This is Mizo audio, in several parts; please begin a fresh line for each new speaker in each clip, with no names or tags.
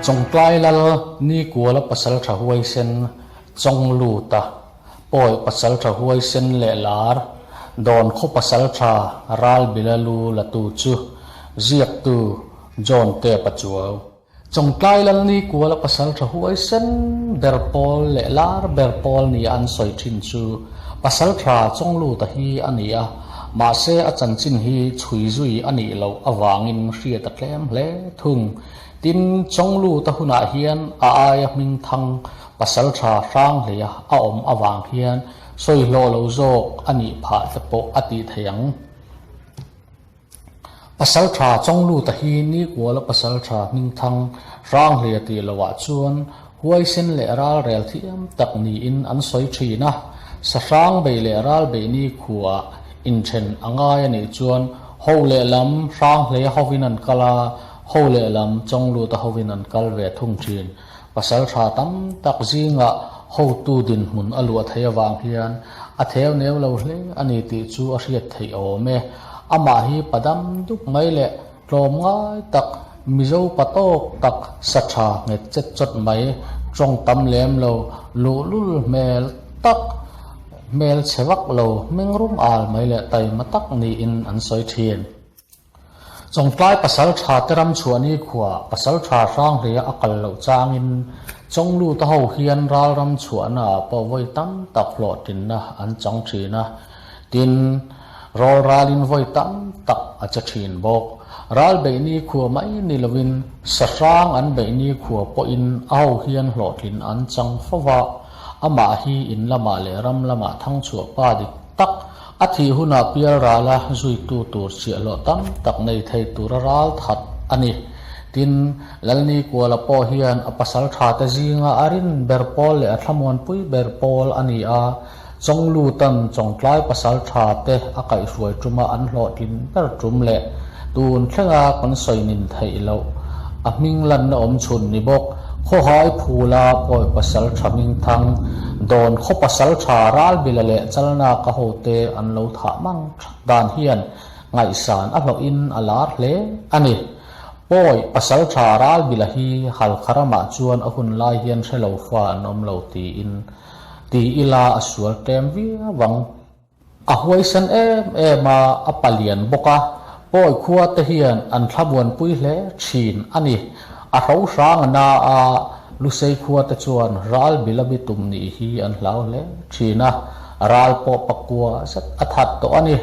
Chawngtlai lal Nikuala pasaltha huaisen Chawngluta Pawi pasaltha huaisen leh lar Dawn khaw pasaltha Ralbila lu latu chu ziaktu John Tepa Chuau. Chawngtlai lal Nikuala pasaltha huaisen ber pawl leh lar ber pawl nia an sawi thin chu pasaltha Chawngluta hi a ni a, mahse a chanchin hi chhui zui a nih loh avangin hriat a tlem hle thung. Tin, Chawngluta hunah hian a aia hmingthang pasaltha Hranghleia a awm avang hian sawi hlawh lo zawk a nih phah te pawh a tih theih ang. Pasaltha Chawngluta hi Nikuala pasaltha hmingthang Hranghleia tih lohah chuan huaisen leh ralrel thiam tak niin an sawi thin a, Sahrang bei leh ral bei nikhuaah inthen a ngai a nih chuan ho lehlam Hranghleia hovin an kal a, ho lehlam Chawngluta hovin an kal ve thung thin. Pasaltha tam tak zingah hotu dinhmun a luah theih avang hian a theu neu lo hle a ni tih chu a hriat theih awm e. Amah hi padam dup mai leh tlawm ngai tak, Mizo pa tawk tak, sa tha nghet chet chawt mai, tawng tam lem lo, luhlul hmel tak, hmel chhe vak lo, hming rum al mai leh taima tak niin an sawi thin. Chawngtlai pasaltha te ram chhuah ni khuah pasaltha Hranghleia a kal loh changin Chawngluta ho hian ral ram chhuahna ah pawh vawi tam tak hlawhtlinna an chang thin a, tin, rawl ralin vawi tam tak a che thin bawk. Ral beih ni khua mai ni lovin sahrang an beih ni khua pawhin a ho hian hlawhtlin an chang fo va, amah hi in lamah leh ram lamah thangchhuah pa dik tak A thih hunah pial rala zuitu tur chiahhlawh tam tak nei thei tura ral that a ni. Tin, Lalnikuala pawh hian a pasal thate zinga a rin ber pawl leh a thlamuanpui ber pawl a ni a, Chawnglutan Chawngtlai pasal thate a kaihhruai tuma an hlawhtlin ber tum leh tun thlenga kan sawi nin theih loh a hming lanna awm chhun ni bawk. Khawhai Phula pawi pasal tha hmingthang, Dawn khaw pasal tha Ralbila leh Chalnaka hote an lo thah mang that dan hian ngaihsan a hlawhin a lar hle a ni. Pawi pasal tha Ralbila hi Halkha ramah chuan a hun lai hian hre lo fa an awm lo tiin ti ila a sual tlem viau ang. A huaisen em em a, a palian bawk a, pawi khua te hian an thlamuanpui hle thin a ni. A hro hrang a na a, Lusei khua te chuan ral bilabi tum nih hi an hlau hle thin a, ral pawh pakua zet a that tawh a ni.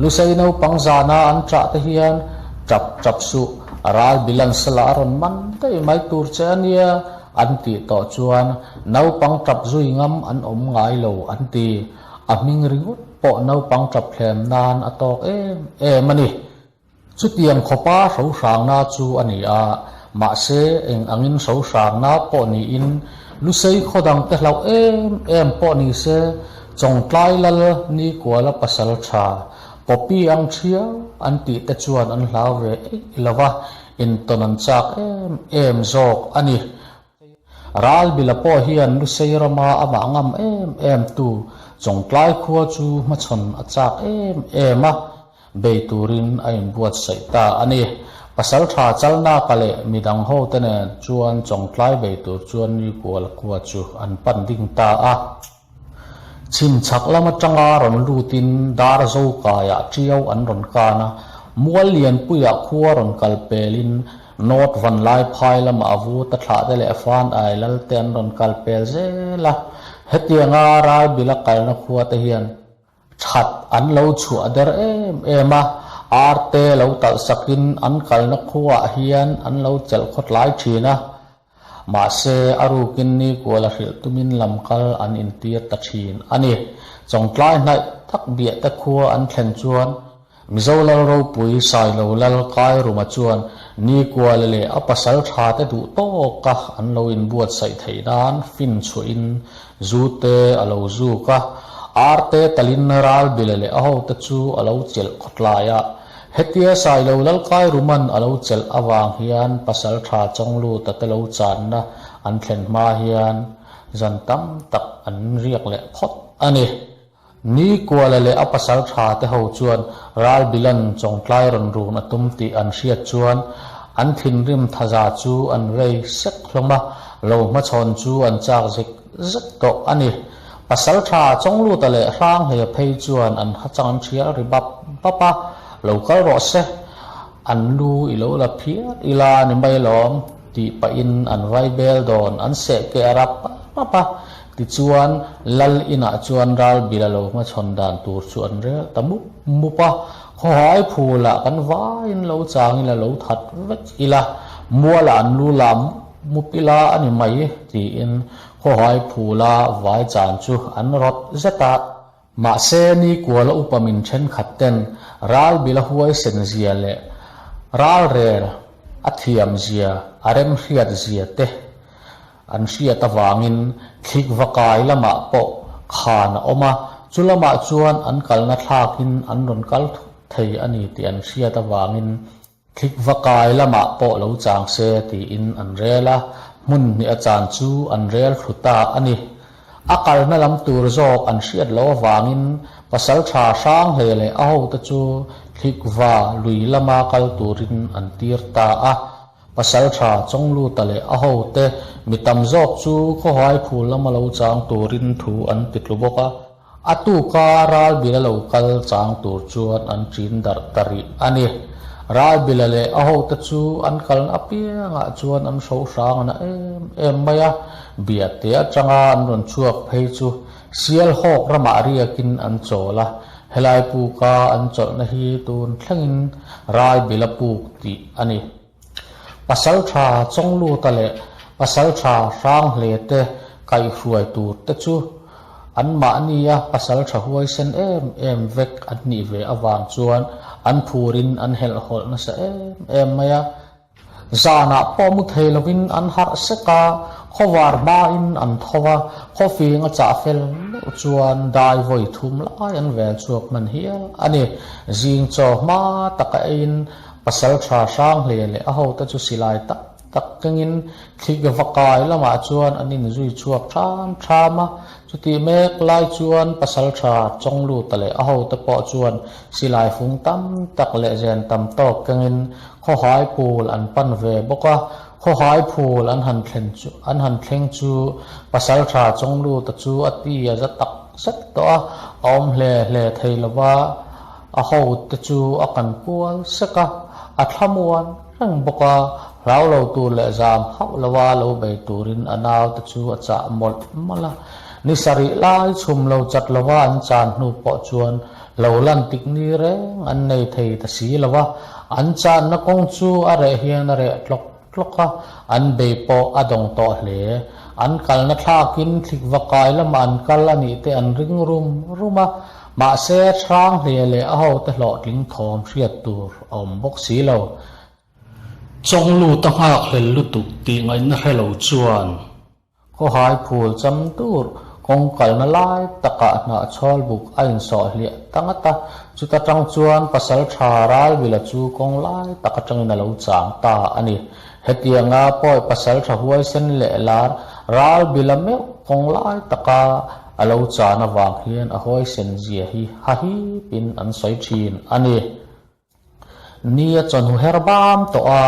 Lusei naupang zana an ṭah te hian ṭap ṭap suh, ral bilan sala a rawn man daih mai tur che a nia an tih tawh chuan naupang ṭap zui ngam an awm ngai lo an ti. A hming ringawt pawh naupang ṭap thlem nan a tawk em em a ni. Chutiang khawpa hrohrangna chu a ni a, mahse eng angin hrohrangna pawh niin Lusei khaw dangte hlauh em em pawh ni se, Chawngtlai lal Nikuala pasal ṭha, Poppy ang ṭhiau an tih te chuan an hlau ve eih lo va, intawn an chak em em zawk a ni. Ralbila pawh hian Lusei rama amah ngam em em tu Chawngtlai khua chu hmachhawn a chak em em a, bei turin a inbuatsaih ta a ni. Pasaltha Chalnaka leh midang hote nen chuan Chawngtlai bei tur chuan Nikuala khua chu an pan ding ta a. Chhim chhak lam atanga rawn lutin dar zo kaiah ṭiau an rawn kan a, mual lianpuiah khua rawn kal pelin North Vanlai phai lamah a vut a thlah te leh fan ai lal te an rawn kal pel zel a. Hetianga Ralbila kalna khua te hian that an lo chhuah der em em a, ar te lo talh sakin an kalna khuaah hian an lo chelh khawtlai thin a. Mahse, a rukin nikual a hrilh tumin lam kal an intir ta thin a ni. Chawngtlai hnaih tak biah te khua an thlen chuan Mizo lal ropui Sailo lal Kairuma chuan nikual leh a pasal tha te duh tawka an lo inbuatsaih theih nan fin chhuahin zu te a lo zuk a, ar te talin Ralbila leh a hote chu a lo chelh khawtlai a. Hetia Sailo Lalkai Ruman a lo chelh avang hian Pasaltha Chawngluta te lo channa an thlen hma hian zan tam tak an riak leh phawt a ni. Nikuala leh a pasaltha te ho chuan Ralbilan Chawngtlai rawn run a tum tih an hriat chuan An thinrim thaza chu an vei sek hlawm a, lo hmachhawn chu an chak zek zek tawh a ni. Pasaltha Chawngluta leh Hranghleia phei chuan an hachang an thial ri bap bap a, Lo kal rawh se, an lu i lo la phiar ila ni mai lawm, tih pahin an vai bel dawn an seh keh a rap rap a. Tichuan, Lal inah chuan Ralbila lo hmachhawn dan tur chu an rel ta mup mup a, Khawhai phulah kan vaiin lo chang ila lo that vek ila, mualah an lu la mup ila a ni mai, tiin Khawhai phula vai chan chu an rawt zet a. Mahse, nikuala upa min thenkhat ten Ralbila huaisen zia leh ralrel a thiam zia, a remhriat zia te An hriat avangin thlik va kai lamah pawh khan a awm a, chu lamah chuan an kalna thlakin an rawn kal thut thei a ni tih an hriat avangin thlik va kai lamah pawh lo chang se tiin an rel a, hmun hnih a chan chu an rel thlu ta a ni. A kalna lam tur zawk an hriat loh avangin pasaltha Hranghle leh a hote chu thlik va lui lama kal turin an tir ta a. Pasaltha Chawngluta leh a hote mi tam zawk chu khawhai phul lama lo chang turin thu an ti tlu bawk a. A tuka Ralbila lo kal chang tur chuan an ṭin darh ta rih a ni. Ralbila leh a hote chu an kalna apiangah chuan an hro hrang a na em em mai a, Biate atanga an rawn chhuak phei chu Sialhawk ramah riakin an chawl a, helai puka an chawlhna hi tun thlengin Ralbila puk tih a ni. Pasaltha Chawngluta leh Pasaltha Hranghle te kaihhruai tur te chu anmahnia pasaltha huaisen em em vek an nih ve avang chuan an phurin an helhhawlh nasa em em mai a. Zanah pawh mu thei lovin an harh sek a, khawvar hmain an tho a, khawfing a chah fel meuh chuan dai vawi thum lai an vel chhuak hman hial a ni. Zing chaw hma taka eiin Pasaltha Hranghle leh a hote chu silai tak tak kengin thlik va kai lamah chuan an inzui chhuak ṭham ṭham a. Chutih mek lai chuan Pasaltha Chawngluta leh a hote pawh chuan silai fung tam tak leh zen tam tawk kengin khawhai phul an pan ve bawk a. Khawhai phul an han thlen chu an han thleng chu Pasaltha Chawngluta chu a ti a za tak zet tawh a, a awm hle hle thei lova. A hote chu a kan kual sek a, a thlamuan reng bawk a, hlau lo tur leh zam hauh lova lo bei turin a naute chu a chah mawlh mawlh a. Ni sarih lai chhum lo chat lova an chan hnu pawh chuan lo lan tik ni reng an nei thei ta si lo va, an channa kawng chu a reh hian a reh tlawk tlawk a, an bei pawh a dawng tawh hle. An kalna thlakin thlik va kai lamah an kal a nih te an ring rum rum a, mahse hrang hle leh a hote hlawhtling thawm hriat tur a awm bawk si lo. Chawnglut a nghakhlel lutuk tih ngaihna hre lo chuan. Khawhai phul cham tur kawng kalna lai takah hnahchhawl buk a insawh hliah ta ngat a, chuta tang chuan pasal tha Ralvila chu kawng lai tak atangin a lo chang ta a ni. Hetianga pawi pasal tha huaisen leh lar Ralvila meuh kawng lai taka a lo chan avang hian a huaisen zia hi hahipin an sawi thin a ni. Ni a chawhnu her bam tawh a,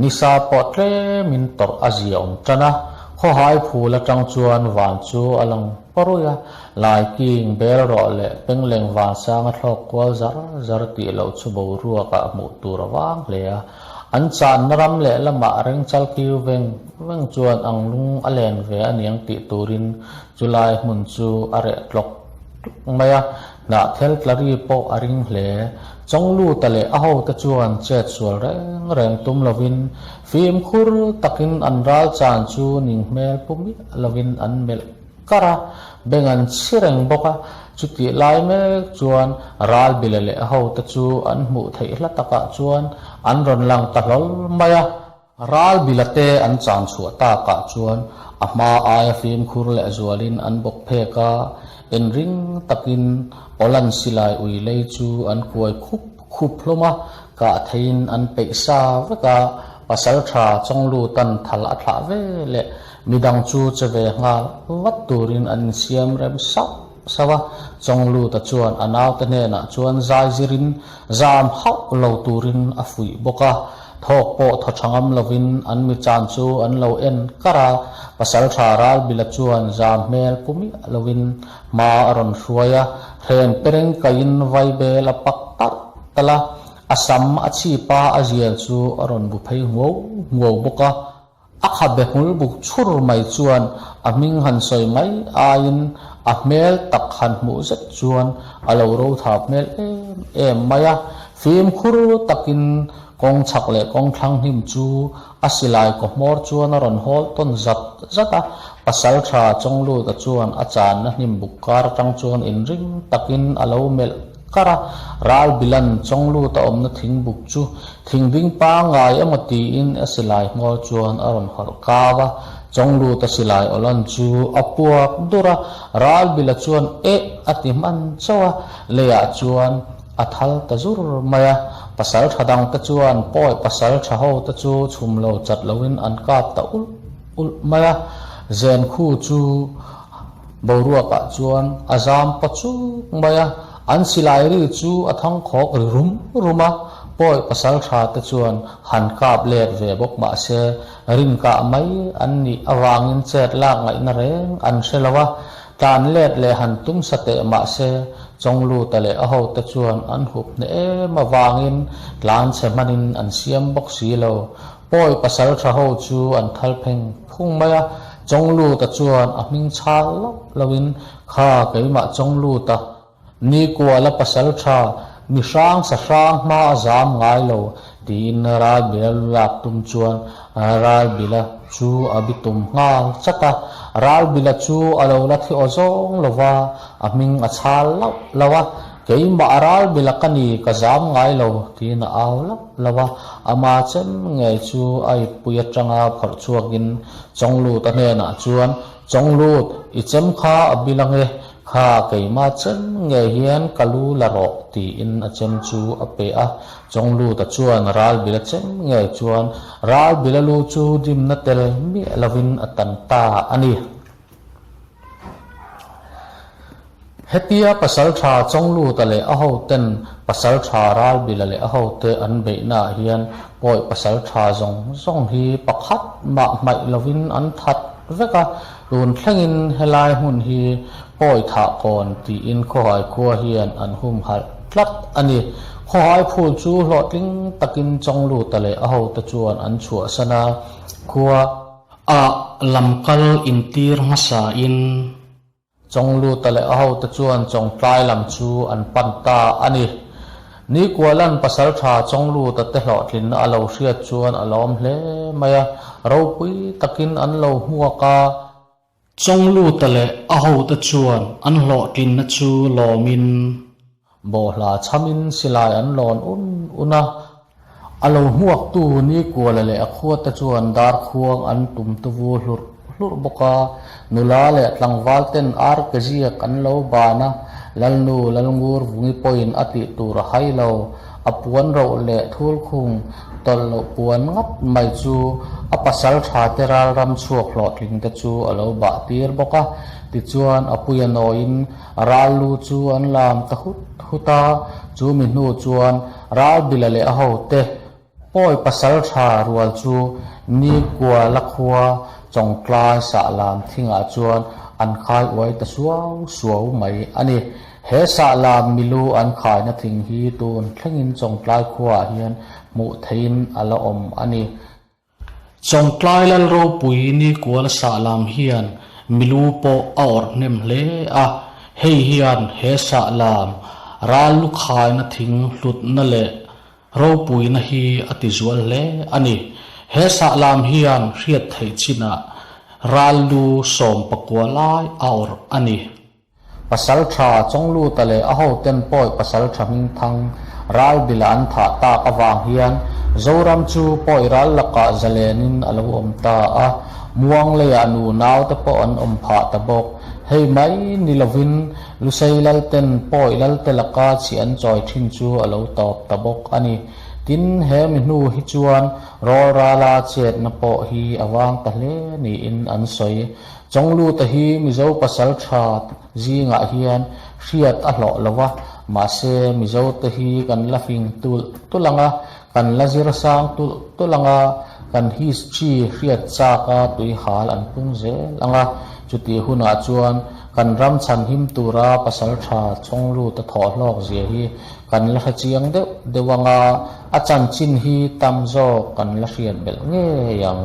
nisa pawh tlemin tawrh a zia awm tan a, khawhai phul atang chuan van chu a lang pawrui a, laiking bel rawh leh pengleng vansang a thlawk kual zar zar tih loh chu boruakah hmuh tur a vang hle a. An channa ram leh lamah rengchal kiu veng veng chuan ang lung a len ve a niang tih turin chulai hmun chu a reh tlawk tlawk mai a, Hnahthel tlari pawh a ring hle. Chawngluta leh a hote chuan chet sual reng reng tum lovin fimkhur takin an ral chan chu ning hmel pu miah lovin an melh kar a, beng an chhi reng bawk a. Chutih lai mek chuan Ralbila leh a hote chu an hmuh theih hla takah chuan an rawn lang ta hlawl mai a. Ralbila te an chan chhuah takah chuan a hma aia fimkhur leh zualin an bawk phek a, inring takin Poland silai ui lei chu an kuai khup khup hlawm a, kah theiin an peih sa vek a, pasaltha Chawnglutan thal a thlah ve leh midang chu che ve nghal vat turin an insiam rem sauh sauh a, Chawngluta chuan a naute hnenah chuan zai zirin zam hauh lo turin a fuih bawk a. Thawk pawh thaw tha ngam lovin an mi chan chu an lo en kar a, Pasaltha Ralbila chuan zam hmel pu miah lovin hma a rawn hruai a, hren pereng kaiin vaibel a pak talh talh a, a sam a chhip a a zial chu a rawn bu phei nguau nguau bawk a. A khabe hmul buk chhur mai chuan a hming han sawi mai aiin a hmel tak han hmuh zet chuan a lo ro thap hmel em em mai a. Fimkhur takin kawng chhak leh kawng thlang hnim chu a silai kaw hmawr chuan a rawn hawl tawn zat zat a. Pasaltha Chawngluta chuan a channa hnim buk kar atang chuan inring takin a lo melh kar a, Ralbilan Chawngluta awmna thingbuk chu thingding pangngai emaw tiin a silai hmawr chuan a rawn hawlh kau a, Chawngluta silai awlan chu a puak dur a, Ralbila chuan eh a ti hman chauh a, leiah chuan a thal ta zur mai a, pasal tha dangte chuan pawi pasal tha ho te chu chhum lo chat loin an kap ta ulh ulh mai a, Zenkhu chu Boruakah chuan a zam paw chuk mai a, an silai ri chu a thangkhawk ri rum rum a, pawi pasal tha te chuan han kap let ve bawk mah se rin kah mai an nih avangin chet lak ngaihna reng an hre lo a, tlan let leh han tum sa teh mah se Chawngluta leh a hote chuan an hup hneh em avangin tlan chhe hmanin an siam bawk si lo. Pawi pasal tha ho chu an thal pheng phung mai a, Chawngluta chuan a hming chhal loh lohin, Kha keimah Chawngluta, Nikuala pasal tha, mi hrang sa hrang hma a zam ngai lo, tiin Ralbila lu lak tum chuan Ralbila chu a bi tum nghal chat a. Ralbila chu a lo la thi aw zawng lo va, a hming a chhal loh loh a, Keimah Ralbila ka ni, ka zam ngai lo, tiin a au loh loh a. Ama chem ngei chu a ippui atanga phawrh chhuakin Chawngluta hnenah chuan, Chawnglut, i chem kha a bil ange, kha keima chem ngei hian ka lu la rawh, tiin a chem chu a pe a. Chawngluta chuan Ralbila chem ngei chuan Ralbila lu chu dimna tel miah lovin a tan ta a ni. Hetia Pasaltha Chawngluta leh a hoten Pasaltha Ralbila leh a hote an beihnaah hian pawi Pasaltha zawng zawng hi pakhat mah hmaih lovin an that vek a, tun thlengin helai hmun hi pawi thah kawn tiin Khawhai khua hian an humhalh tlat a ni. Khawhai phul chu hlawhtling takin Chawngluta leh a hote chuan an chhuahsan a, khua ah lamkal intir hmasain Chawngluta leh a hote chuan Chawngtlai lam chu an pan ta a ni. Nikualan pasaltha Chawngluta te hlawhtlinna a lo hriat chuan a lawm hle mai a, ropui takin an lo hmuak a. Chawngluta leh a hote chuan an hlawhtlinna chu lawmin. Bawhhla chhamin silai an lawn un un a, a lo hmuaktu Nikuala leh a khuate chuan darkhuang an tum tuvu hlurh hlurh bawk a, nula leh tlangval ten ar ke ziak an lo ban a, Lalnu Lalngur Vungi pawhin a tih tur a hai lo, a puan roh leh thulkhung tawlh loh puan ngap mai chu a pasal tha te ralram chhuak hlawhtling te chu a lo bah tir bawk a, tichuan a puia nawiin Ral lu chu an lam ta hut hut a, chu mi hnu chuan Ralbila leh a hote pawi pasal tha rual chu Nikuala khua Chawngtlai sahlam thingah chuan an khai uai ta suau suau mai a ni. He sahlam milu an khaina thing hi tun thlengin Chawngtlai khuaah hian hmuh theihin a la awm a ni. Chawngtlai Lal ropui Nikuala sahlam hian milu pawh a awrh hnem hle a, hei hian he sahlam ral lu khaina thing hlutna leh ropuina hi a ti zual hle a ni. He sahlam hian hriat theih chinah ral lu 19 lai a awrh a ni. Pasaltha Chawngluta leh a hoten pawi pasaltha hmingthang Ralbila an thah tak avang hian Zoram chu pawi ral lakah zalenin a lo awm ta a, muang leiah nu naute pawh an awm phah ta bawk. Hei mai ni lovin Lusei Lalten pawi Lalte laka chhi an chawi thin chu a lo tawp ta bawk a ni. Tin, he mi hnu hi chuan rawlrala chetna pawh hi a vang ta hle niin an sawi. Chawngluta hi Mizo pasal tha zingah hian hriat a hlawh lo va, mahse Mizote hi kan la fing tulh tulh ang a. Kan la zir sang tulh tulh ang a, kan history hriat chak a tui hal an pung zel ang a, chutih hunah chuan kan ram chhanhim tura pasaltha chawnglut a thawh hlawk zia hi kan la hre chiang deuh deuh ang a, a chanchin hi tam zawk kan la hriat belh ngei ang.